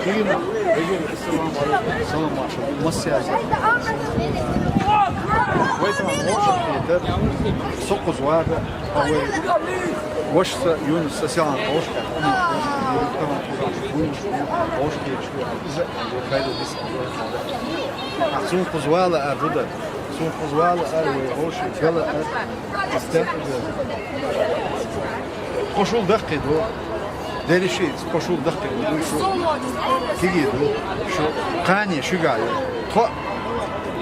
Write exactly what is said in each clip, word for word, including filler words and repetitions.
Дина, вежарий, ассаламу алейкум. Салам, машалла. Массаьрга. Вай тахана вовшахкхетар, со кхуза вагӀа, а вай вашас Юнусас селхан вовшахкхетар. Вовшахкхетар. Иза хайра дис. Ахь цунна кхуза вала ар дуда. Цунна кхуза вала ар, вай вовший гала ар. Астен. Кхо шул даккхий ду. Дерриш а ца кхо шул даккхий ду шу. Киги ду шу. Кхане шуьга ю. Тхо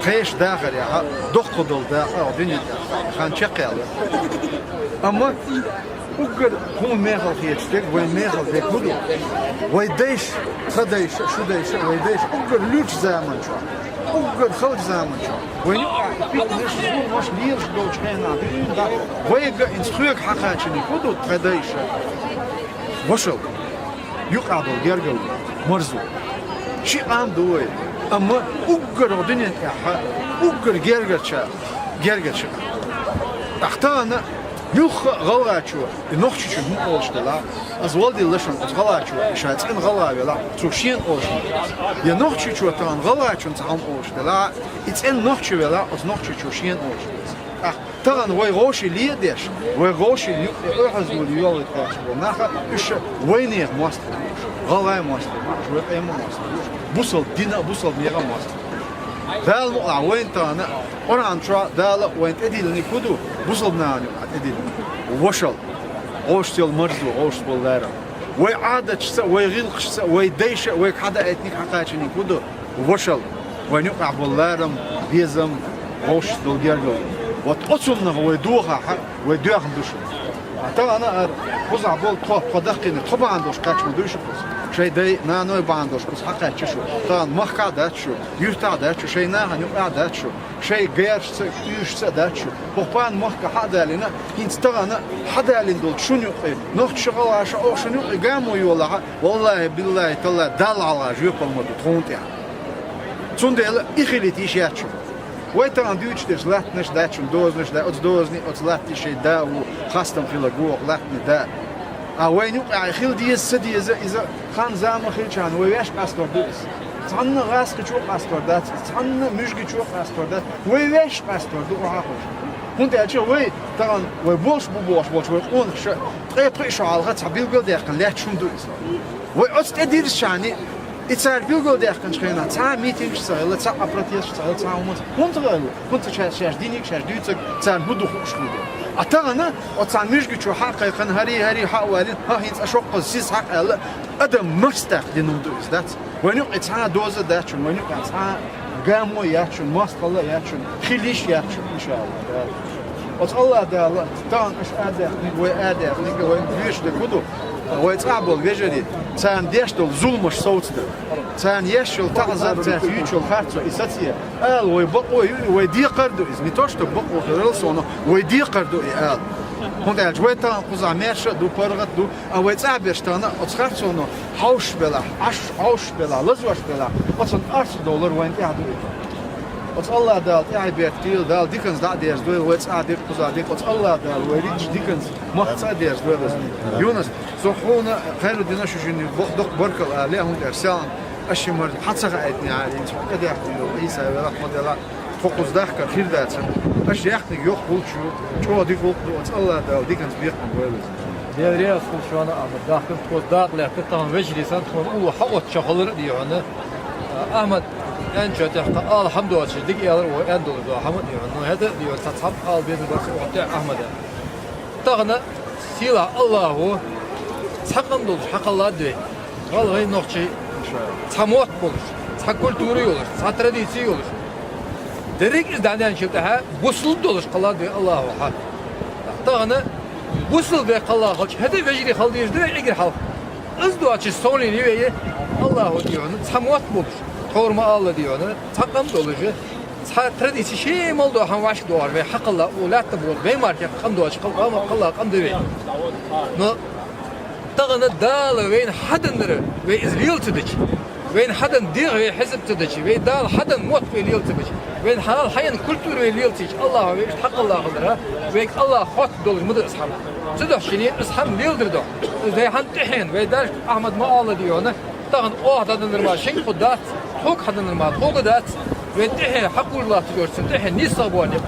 тхеш дахар яха, доккха дол даха, а, дуьне тӀехь хан чекхъяла. Амма уггар хӀума мехал хеташ дерг, вай мехал дерг хӀу ду? Вай дайша, тха дайша, шу дайша, вай дайша уггар луьрчу заманчохь, уггар халчу заманчохь. Вай юкъахь питанаш, зуламаш лелаш долчу хенахь дуьйна дац. Вайга инца хьоьга хьакхачаниг хӀу ду тха дайша? Вашал. Юкъахь долу гергал, марзо. Ши къам ду вай, амма уггар хӀокху дуьнен тӀехь, уггар гергарча, гергарча. Ахь тахана муьлхха а гӀалгӀачо, и нохчичун хӀума олуш делахь, аса валдина лашам оцу гӀалгӀачо, и ша цӀена гӀалгӀа велахь, цо шена олуш хӀума. Я нохчичо тахана гӀалгӀачун цхьа хӀума олуш делахь, и цӀена нохчи велахь, оцу нохчичо шена олуш хӀума. Ахь Тахана вай гӀоший ле а деш, вай гӀоший юкъе ойхьазлули йолу кхаьчна болу наха, уьш вайнехан мостагӀий бу уьш, гӀалгӀайн мостагӀий бу уьш, вай къеман мостагӀий бу уьш, бусалба дина а, бусалба нехан а мостагӀий бу уьш. Дала мукъалахь вайна тахана, Къуръан чохь Дала вайна тӀедиллинарг хӀу ду, бусалба нахана юкъахь тӀедиллинарг. Вашал, гӀошца йолу марзо, гӀошца болу ларам. Вай Ӏадаташца а, вай гӀиллакхашца а, вай дайша а, вайга хьадаийтинарг, хьакхачаниг хӀу ду? Вашал, вайн юкъахь болу ларам, безам, вовшашца долу гергал. Вот оцуннах вай дохахь, вай доьхна ду шу. А тахана ара кхузахь болу тхо, тхо даккхийнарг, тхо бахьана долуш кхаьчна ма дуй шу кхуза. Шайн дай, наной бахьана долуш кхуза хьакхаьчча шу. Тахана махкахь а дац шу, юьртахь а дац шу, шайн нахана юкъахь а дац шу. Шайн герашца а, уьйрашца а дац шу. ХӀокху пана махка хьа а далийна, хӀинца тахана хьа а далийна долчу шуна юкъе, нохчаша, гӀалгӀаша, оха шуна юкъе гамо йолахь, валлахӀи, биллахӀи, таллахӀи, Далла хьалха жоьпалла ма ду тхуна тӀехь. Цундела и хилийта йиш яц шу. Вай тахана дуьйцуш дерш латтанаш дац шуна, дозанаш дац, оцу дозанийн, оцу латтанийн шайн да а ву, хастам хила гоху латтанийн да. А вайна юкъахь хила деза, ца деза, иза хан-зама хилчахьана вай ваьш къастор ду иза. Цхьанна а гӀазкхичо а къастор дац иза, цхьанна а муьжгичо а къастор дац. Вай ваьш къастор ду, охьа а хууш. ХӀунда аьлча вай тахана, вай болуш бу бохуш болчу вай къонаша ткъе пхи шо хьалха цхьа билгалдаьккхина лаьтташ хӀума ду иза. Вай оцу тӀе дирзичхьана, и цара билгалдаьккхинчу хенахь цхьа а митингаш ца хилла, цхьа а протесташ ца хилла, цхьа а хӀуманаш. ХӀунда ца хилла? ХӀунда ца шаьш, шаьш диниг, шаьш дуьйцург царна хӀун ду хууш хилла. А тахана оцу цхьана муьжгичо хьа а кхайкхина, хӀарий, хӀарий, хьа а валийна, хӀа, хӀинца ша кхуза сиз хьакъаьлла, адам мас тӀаккха дина хӀума ду иза, дац? Вайн юкъе цхьа а доза а дац шуна, вайн юкъе цхьа а гамо а яц шуна, мостагӀалла а яц шуна, хила йиш яц шуна, иншаАллахӀ. Оцу АллахӀ Дала тахана аша адаьхниг, вай адаьхниг, вайн доьшуш дерг хӀун ду? Вай цӀахь болу вежарий, царна деш долу зуламаш совцадар. Царна еш йолу таӀзар, цаьрца юьйцуш йолу харцо, и сацо. Ала вай бакъо ю и, вай декхар а ду иза. Не то, что бакъо хирал суна, вай декхар а ду и ала. ХӀунда аьлча вай тахана кхузахь маьрша а ду, паргӀат а ду, а вай цӀахь берш тахана оцу харцоно хьовсуш белахь, Ӏаш хьовсуш белахь, лазош белахь, оцунна орца довлар вайна тӀехь ду и. Оцу АллахӀ Дала тӀаьхье беркате дойла, Дала диканца дӀа а дерзадойла, вай цӀахь дерг, кхузахь дерг, оцу АллахӀ Дала вай рицкъ диканца махкаца а дерзадойла иза. Юнус, со хьуна кхайру дина шу шинна бо-, доккха баркалла ала, хӀунда аьлча селхана аша ши марзо хьан ца хаийтинехь, хӀинца хьо тӀедаьхкина долу Ӏийса велахь, тхо делахь, тхо кхуза дахкар хир дацара. Аша яьхниг йоккха хуьлуш ю, чӀогӀа дика гӀуллакх ду, оцу АллахӀ Дала диканца бекхам бойла иза. Дела реза хуьлда шуна, Ахьмад, дахкар тхо дакъа лаьтта, тахана вежарий санна тхо уллохь хьо оццу чохаллар а дийхьуна. Ахьмад, аьнчо тӀехь кхаъ ала хӀама доцуш, дика аьлар вай аьнна долуш дола хӀама а дийхьуна. Ну, хӀета а дийхьуна, цхьа цхьаъ ала безам бар шу оха тӀе, Ахьмада. Тахана сийлахь АллахӀо цхьа къам долуш хьакхаллад вай. ГӀалгӀай, нохчий, цхьа мотт болуш, цхьа культура йолуш, цхьа традици йолуш. Дерриг иза дӀаденчул тӀаьхьа бусалба долуш кхаллад вай АллахӀо хьа. Тахана бусалба вай кхалла хилча, хӀета а вежарий хила дезаш ду вай эггара хьалха. Иза доцуш совнаьлла ю вай АллахӀо дийхьуна, цхьа мотт болуш, тховра ма-аллара дийхьуна, цхьа къам долуш, цхьа традици, шен мел долу хӀума вайшка догӀуш вай хьакхалла, у лаьтта боху, бай мархех къам доцуш кхалла, къам, кхалла къам ду вай. Но тахана Дала вайна хьаданнара вай иза лела ца дича, вайна хьадан дегӀ вай хьесап ца дича, вай Дала хьадан мотт вай лела ца бича, вайна хьал хьаян культура вай лела ца йича, АллахӀо вай иштта хьакхалла хилара, вайга АллахӀ хотта долуш ма ду иза хӀама. Цудухьа шуна иза хӀама леладар ду. Иза вай хьан тӀаьхьена, вай даш Ахьмад ма-аллара дийхьуна, Тахан оаха дӀаденар мара шеко хургдац, тхога хьаденар мара тхога дац. Вайна тӀехье хьакхувш латташ верг цунна тӀехье нийсагӀа бола никъ.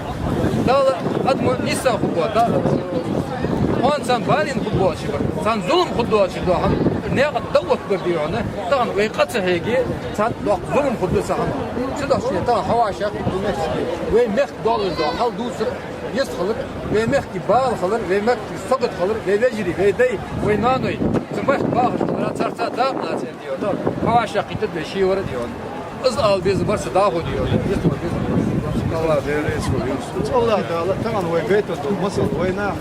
Дала адамо нийсагӀа хургва, да, хьона царна балийна хургбоацаш бар, царна зулам хургдоацаш дола хӀама, наькъа тӀа оттабар дий хьона, тахан вай къа ца хьеге, царна доккха зулам хургда цу хӀаман. Цудухьа шоана тахан хьавӀашагӀ, вай мехка долаш дола хьал дувцар, йист хилар, вай мехка бала хилар, вай мехка сагот хилар, вай вежарий, вай дай, вай ноаной, цу мехка бахаш хилар, царца дакъа лаца дий хьона, хьавӀашагӀкхийттад вай шийвар дий хьона. Из ала безам бар са дӀахо дий хьона. Из ала безам бар. АллахӀ Дала, Юсуп, АллахӀ Дала тахан вай гайтад дола масал вайна.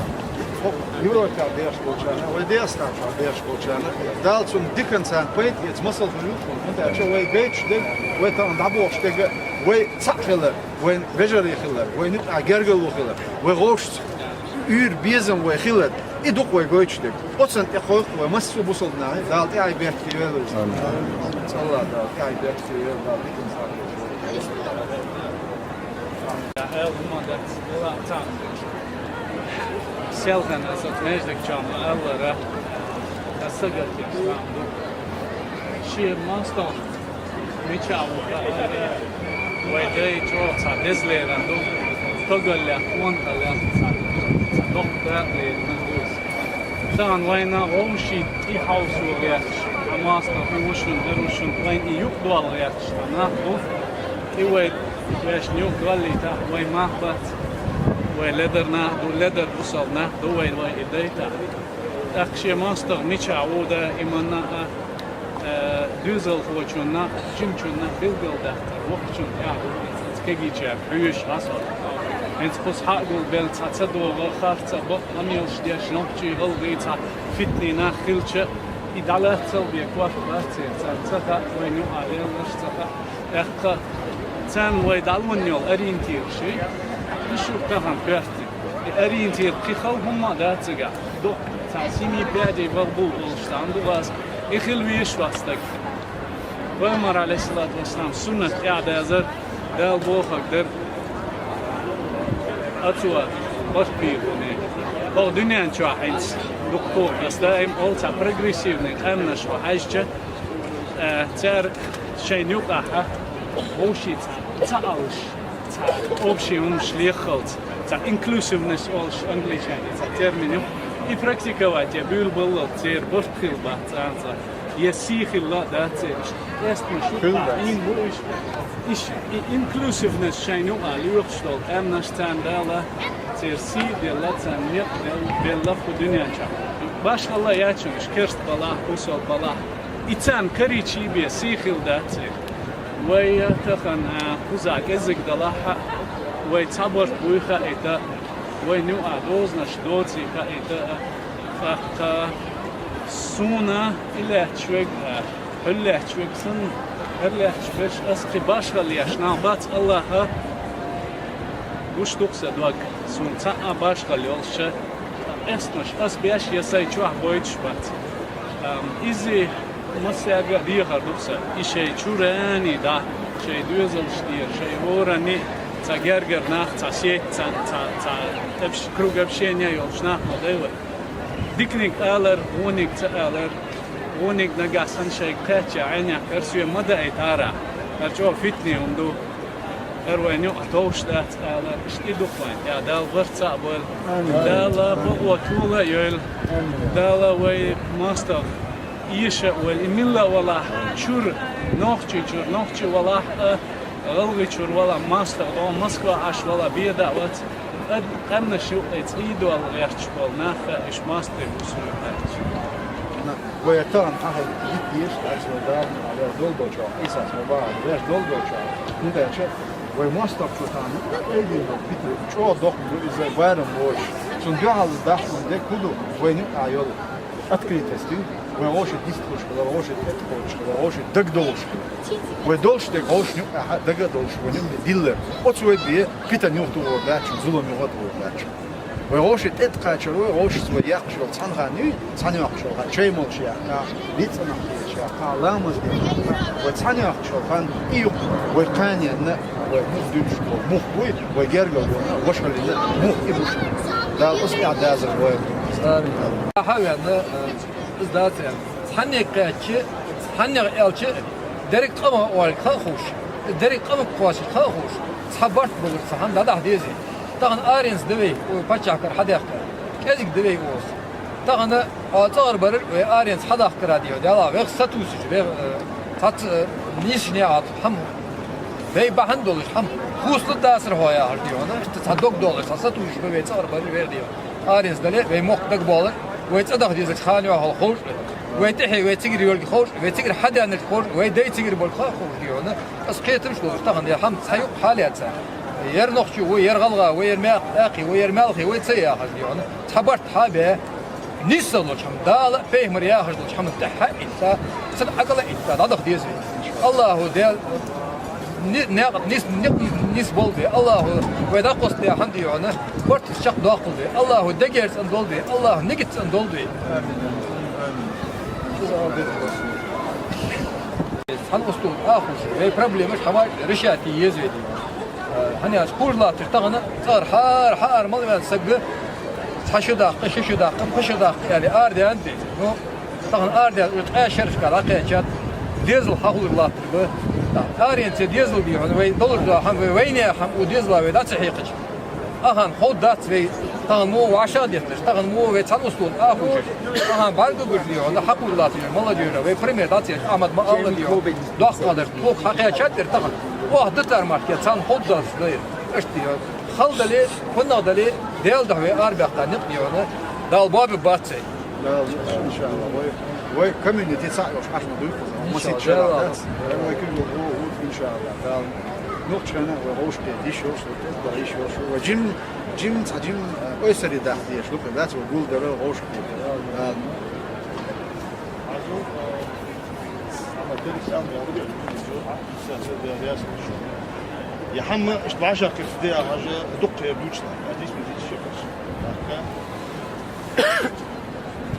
Европе бехаш болчарна, вай Дагестане бехаш болчарна, Дала цунна диканца пайда эца масал хир ю тхона. ХӀунда аьлча вай гайташ дег, вай тахан дӀабохаш дег, вай цхьаъ хилар, вай вежарий хилар, вай никъа гергарло хилар, вай гӀовшца уйр безам вай хилар. И ду-кх вай гойташ дег. Оцунна тӀа кхойкху вай массо а бусалба нахе, Дала тӀехье беркате йойла. Амин. АллахӀ Дала тӀехье беркате йойла, Дала диканца. Селхан аса маьждиг чам аьллара, аса гатик сам ду. Ши мастон мича вуха, вай дай чӀоагӀа цхьа деза леран ду. Тогаллех, вонхаллех цхьа, цхьа доккха дакъа лерина ду. Тахан вайна вовшийн тӀехьовсо гӀерташ, а мастон, и вушун, и рушун, вайна и юкъадоала гӀерташ цхьа нах ду. И вай вешан юкъа доаллийтахь, вай мах бац. Вай ледар нах ду, ледар бусалба нах ду, вай, вай и дайтахь. ТӀаккха шен мостагӀа мичахь ву да, иманна а, э, доьзалхочунна, жимачунна билгалдаккхар, воккхачунна тӀехь ву, кегийчаьрга хьоьжуш хьасо. ХӀинца кхуза хьа а гулбелла цхьа ца догӀа, харц а, бакъ а къамелаш деш, нохчий, гӀалгӀай цхьа фитнийн нах хилча, и дӀалаьццал бен корта бац, царна ца хаьа, вайна юкъа лелларш ца хаьа. ТӀаккха царна вай дӀалонна йола ориентир ший, и шу тахан коьртаниг. И ориентир кхин хала хӀумма а дац цигахь. Доккха цхьа семи пядей во лба волуш цхьа хӀума ду вайца. И хила везаш вац стаг. Пайхамара, Ӏалайхиссалату вассалам, суннат тӀехь дазар, Дала бохург дар. Ацо барт бийр вуни. Оха дуьнен чохь хӀинца дукха аса даим олу цхьа прогрессивный къаьмнаш ву хьаьжча, э, цара шайна юкъахь вовшийн цхьа ца алуш, цхьа общий хӀумаш леххалц, цхьа inclusiveness олуш англичанийн цхьа термин ю. И практиковать я буьйлабаллал церан барт хилла бац царна цхьа, я сий хилла а дац церан. Эстма шу Хилла дац. Ин бу уьш. Иш и inclusiveness шайна юкъа лоьхуш долу къаьмнаш царна Дала, церан сий а делла, царна некъ а делла, белла кху дуьнен чохь. Башхалла яц шуна уьш керст балахь, бусалба балахь. И царна карийчий бен сий хилла дац церан. Вай тахана, а, кхузахь кӀезиг далахь а, вай цхьа барт буй хаийта, вайна юкъахь дозанаш доций хаийта, тӀаккха суна и лаьтташ верг, а, хӀара лаьтташ верг санна, хӀара лаьтташ берш аса кхин башхалла еш нах бац, АллахӀа гуш ду-кх сан дог, суна цхьа а башхалла йолуш ша, эстмаш аса беш я сайн чохь бойтуш бац. Ам, иза массаьрга а дехар ду-кх сан, и шайн чуьра а дӀа, шайн доьзалш тӀера, шайн хӀоранна а цхьа гергара нах, цхьа сеть, цхьа, цхьа, цхьа общ-, круг общения йолчу нах ма дай вай. Диканиг алар, вониг ца алар, вониг нагахь санна шайга кхаьчча, Ӏенехкара соьга ма даийтара, хӀара чӀогӀа фитне хӀума ду. ХӀара вайна юкъа товш дац ала, иштта и ду-кх вайн. Я Дала барт цхьаъ бойла. Амин. Дала бакъо тола а йойла. Амин. Дала вай мостагӀа эша а войла, и милла а валахь, чуьра, нохчий чуьра, нохчий валахь а, гӀалгӀай чуьра валахь, мостагӀа догӀу, Москва Ӏаш валахь, беда а вац. Ад-, къаьмнаш юкъе цӀий долла гӀерташ болу нах а, иш мостагӀий бусулба гӀерташ. Вай тахана хьан хӀай дика дезаш дац вай Дала, вай долдочохь, Ӏийсас ма бахьа, ваьш долдочохь. ХӀунда аьлча вай мостагӀчо тахана, Ӏедийна, пита, чӀогӀа доккха ду иза, барам бохуш. Цунна дуьхьал дахьа ду, дерг хӀун ду, вайна юкъахь йолу открытость ю, вай вовшийн дистхуьлуш хилар, вовшийн тӀетӀакхочуш хилар, вовшийн дагадовлуш хилар. Вай долуш дерг вовшийн юкъахь дага а довлуш, вайна юкъахь диллар. Оцу вай бен питана юхатухур дац, зулам юхатухур дац. Вай вовшийн тӀетӀакхачар вай, вовшашца вай яьккхаш йолу цхьана хан ю, цхьана йоккхуш йолу хан, чай молуш яьккхахь, лиъцӀанах дезаш яьккхахь, ламаз дезаш яьккхахь, вай цхьана йоккхуш йолу хан, и ю-кх вай кханенна, вай мух дуьллуш болу мух буй, вай гергара волу вашаллина мух и бу шу. Дала оцу тӀехь дазар вай. Ахьа а венна, э, иза дац аьлла. Цхьанне кхаьчча, Хьаннех аьлча, дерриг къаман оалга ха а ховш, дерриг къаман кхоачарга ха а ховш, цхьа барт болаш цхьа хӀама дӀадахьа дезий. Тахан аренца да вай, ой, паччахьа кара хьадаьккха, кӀезига да вай укхаза. Тахан а цӀагӀара барар вай аренца хьадахкара дийо, Даьлах, вайх сатувсаш, вайх, э, цхьацца, э, нийсача наькъа хӀама, вай бахьан долаш хӀама, хувцалургдацар хьо яхаш дийо, иштта цхьа дог долаш, цхьа сатувсаш ба вай цӀагӀара барар вайх дийо. Аренца дале, вай мохк дагабоалар, вай цӀадаха дезача хана йоахал ховш, вай тӀехье, вай цигара йолга ховш, вай цигара хьадаьннача ховш, вай дай цигара болга ха а ховш дийо. Аз кхетамаш долаш тахан, е хӀама цхьа юкъ хьалаьца. Ер нохчо ва, ер гӀалгӀа ва, ер маькх-, маьккхе ва, ер маьлхе ва, ца яхаш дийо. Цхьа барт хьа а бе, нийса долча хӀама, Дала а, пайхамара яхаш долча хӀаман тӀехьа а итта, цун Ӏакъал а итта, дӀадаха деза вай. АллахӀа Даьла ни-, наькъа нис-, ни-, нис болба вай. АллахӀа вай дӀакъоастадаь хӀама дийо, барт чакхдоаккхалба вай. АллахӀа дегара цӀена долда вай. АллахӀа нигат цӀена долда вай. Цхьан устагӀа тӀа а ховш, вай проблемаш хьавар решать е еза вай дийо. ХӀана аьлча, ховш латташ тахан цӀагӀара хьаара, хьаара мел ваьнна саг цхьа шу даккха, ши шу даккха, пхи шу даккха аьле, арадаьннад вай. Ну, тахан арадаьнна, уж ткъаь шерашка дӀакхаьчад, дезал хьахулаш латтар ба. Аренца дезал дийо, вай долаш дола хӀама, вай вайнаьха хӀама, укх дезала вай дӀа ца хьекхача, ахьан ховргдац вай, тахан мо вӀашагӀдетташ, тахан мо вай цхьан устагӀа тӀа а ховшаш, ахьан бӀаргагуш дийо, хьакхувш латташ молодёжа вай пример дӀа ца еш, Ахьмад ма алла дийо, доккха кхадар, тхога хьакхаьчад ер тахан. Оаха дитар мара царна ховргдац дар. Иштта дийо. Хала дале, хӀаннагӀа дале, Даьла духьа вай арабаьккха никъ дийо, Дала боабергбац вай. Дала, иншааллахӀ, вай, вай комьюнити цхьа йолаш хьаьша ма дуй укхаза. Масийтта шера дац. Вай кулг гӀо гӀо, иншааллахӀ, Дала. Нохчий хьона вай гӀовшахкхета йиш йолаш, вай тӀехьа бара йиш йолаш. Вай жим, жим, цхьа жим, э, ойсаре даха дезаш лукъе дац, вай гулдара гӀовшахкхета. Дала. Е хӀама иштта вӀашагӀкхетаргда яхаш, дукха эр дувцаш, хьадис ма дийцаш шекаш.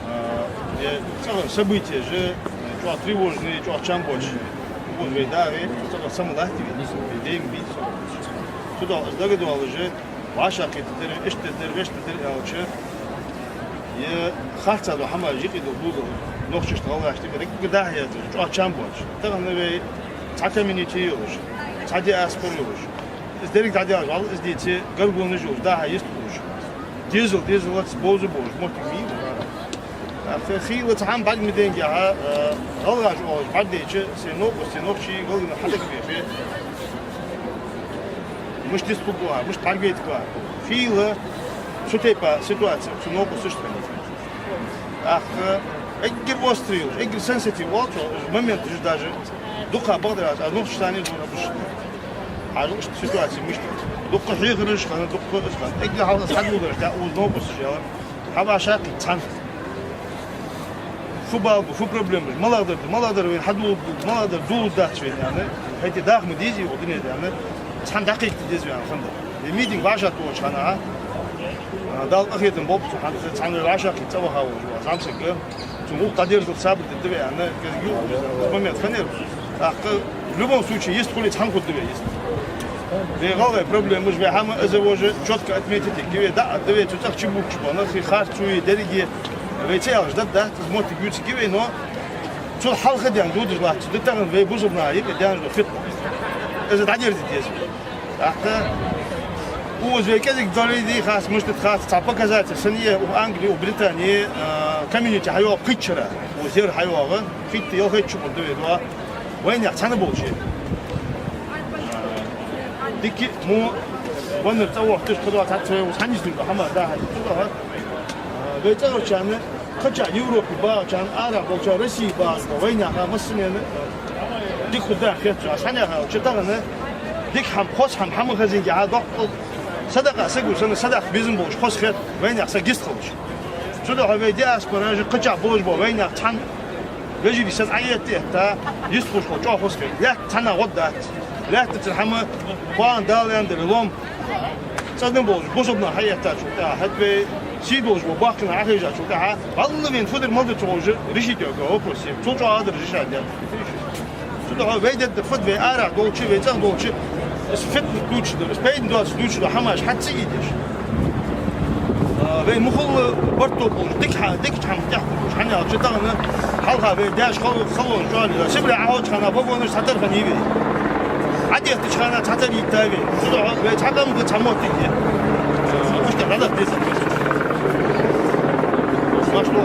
А, е цӀагӀара событияш, э, чӀоагӀа тревожный, чӀоагӀа чам боацаш. Укхаза вай да, вай цӀагӀара самолаьтта вай, вай дайм бийца. Цудухьа аз дагадоаллаш, вӀашагӀкхетаргдар, иштта дергдар, вешта дергдар аьлча, е харцахьа дола хӀама, жикъе дола, дуда, нохчашта, гӀалгӀашта, деррига дӀа-хьа яцар, чӀоагӀа чам боацаш. Тахан вай цхьа комьюнити йолаш, цхьа диаспора йолаш, из деррига дӀадаьлча, валлахӀи, из дийце, гаргалонаш йолаш, дӀа-хьа йистхулаш. Дезал, дезалца бовза болаш моттиг ма йий. ТӀаккха хийла цхьа хӀама бӀарга ма дайннагахьа, э, гӀалгӀаша оалаш бӀаргадайча, сай новкъост, сай нохчий гӀалгӀай хьадагабехе. Мишта йистхургва, мишта бӀаргавайргва. Хийла цу тайпа ситуаци, цу новкъосташца. ТӀаккха эггара острый йолаш, эггара сенситив волча моменташ даже дукха бакъдар аз, аз нохчашца а зугӀур хьаб уж. Хьажал, иштта ситуаци мишта. Дукха хьехараш хиннад, дукха из хиннад. Эггара хьалха аз хьадоладаьр, тӀаккха укхаза новкъосташ аьлар. ХьавӀашагӀкхийтта цхьана. Фу бала ба, фу проблема ба, малагӀдар да, малагӀдар вайна хьадоладу, малагӀдар доладац вайна, аьнна, хӀаьта даха ма дезий укх дунен тӀа, аьнна, цхьана дӀакхайкаде деза вай, аьнна, хиннад. Е митинг вӀашагӀтохача хана, а, Дала къахетам болба цу хана, цхьана вӀашагӀкхийтта цӀаваха волаш ва зӀамсаг, цун гӀулакх дӀадерзалда, сабар дергда вай, аьнна, кӀезига юкъе момент хиннаяр. ТӀаккха, в любом случае, йистхуле цхьана хургда вай, йист. Вай гӀалгӀай проблемаш, вай хӀама, из вож чётко отметить ергья вай, дӀа а да вай цу цӀагӀа чубухкаш бола нах, харцо е, деррига е, вай ца аьлча дергдац, из моттиг ювцаргья вай, но цул хьалха даьнна дудаш латта да тахан вай бусалба наха юкъе даьнна дола фитна. Из дӀадерзаде деза вай. ТӀаккха укхаза вай кӀезига дале а, хац, мишта да, хац, цхьа показатель санна я укх Англи, укх Британи, а, комьюнити хьайоагӀа пхийтта шера, укхаза ер хьайоагӀа, пхийтта, ялхайтта шу къурд да вай доагӀа, вайнаьха цхьана болча. Дика мо ваннар цӀавохийташ, кхыдола цхьацца вай укхаза хьанийсдина хӀама да хьа. Цудухьа, а, вай цӀагӀарчарна, кхыча Европе багӀачарна, арахьа болчарна, Россе багӀачарна, вайнаьха массанена дика хургда аьнна хет сона. Аз хьанех аьлча, тахан дика хӀама, хоза хӀама, хӀама хазийнгахьа доккха садакъа сагу санна, садакъа безам болаш хоза хет, вайнаьха саг йистхулаш. Цудухьа вай диаспораш, кхычахьа болаш бола вайнаьха цхьана вежарий санна Ӏоэтта, этта, йистхулаш хул чӀоагӀа хоза хет. Лаьтта цхьаннена гӀод дац. Лаьттацара хӀама, кхоана Дала аьннадар лом, цӀена болаш бусалба нах хьаэттачул тӀехьа, хӀаьта вай сий долаш бола боккхий нах хьахьежачул тӀехьа, валлахӀи, вайна фу дар, мала дар ца ховш, решить йоагӀа вопрос я. Цул чӀоагӀа дар решать даьд. Цудухьа вай дергдар фуд, вай арахьа долча, вай цӀагӀа долча, из фитна дувцаш дар, из пайда доацаш дувцаш дола хӀамаш хьа ца ийдеш. А, Вай мухул барт топ болуш, дика хьа-, дика чам тӀехь болуш, хьан ял чу тахана хьалха вай деш хал-, халон чоли. Сибре ахочхана вагонаш цхьатархан йиве. Адеттачхана цхьатар йиттаве. Суда вай цхьакам га цхьамоттике. Ушта радах деза. Машло.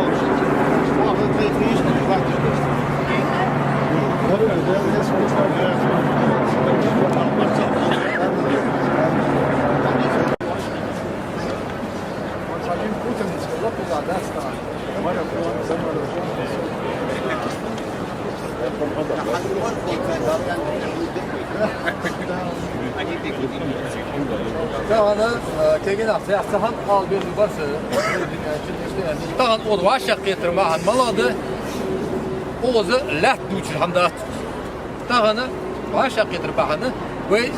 Тагана, э, кегин ахса, ахса хам ал безу барса. Таган ол ваша кетир махан малады. Оза лят дучир хамдат. Тахана ваша кетир бахана. Вай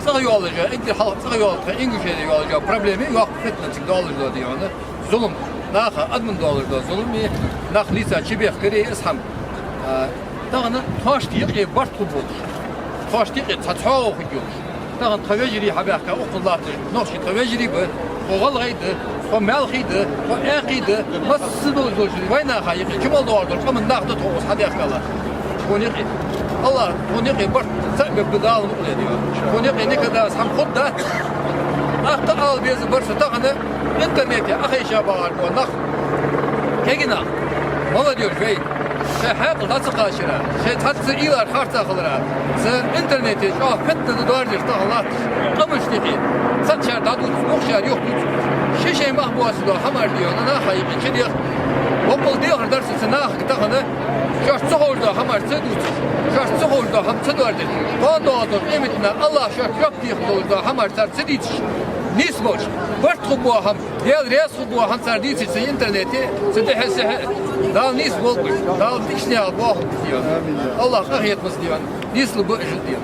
цӀа йола жа, ингир хал цӀа йола, ингушеде йола жа проблема, йоах фитна цик доллар да дионы. Зулум. Наха админ доллар да зулум и нах лица чебех кыре исхам. А, тахана тошти йыкъе барт хубул. Тошти йыкъе цацхо хуйдюл. Тахана тха вежири хьабяхка укхул латташ, нохчи тха вежири ба, тхо гӀалгӀай да, тхо мелхий да, тхо аькхий да, масса долаш долаш, вайнаха йикъи, чумал доагӀар долаш, къаман нах да тхо ус хьадехкала. Тхо никъи. Аллах, тхо никъи барт, цаӀ бе ба Дала мукъле дио. Тхо никъи никада ас хьам худ да. Ахта ал беза барса тахана, интернете ахайша багӀар бо нах. Кегина. Молодёжь, вай. Шай хьакъ лаца кхашира, шай цхьацца илар харца халара, ца интернете чӀоагӀа фитна да доардеш тахалат, къамаш тихи, цацар дадуц, мухшар юхдуц, ши шай мах буасу до хамар дио, на наха йикъи чи дех, воппал дехар дарса ца нах тахана, шаш цохож до хамар ца дуц, шаш цохож до хам ца доардеш, кон доадо, эмитна, Аллах шаш жоп дих долж до хамар цар ца дицш, нис бош, барт хубо хам, Дел рес хубо хам цар дицш ца интернете, ца дехе сехе, Дал нис болбуш, Дал дикшнял бох дион. Аллах къахетмас дион. Нислу бу жу дион.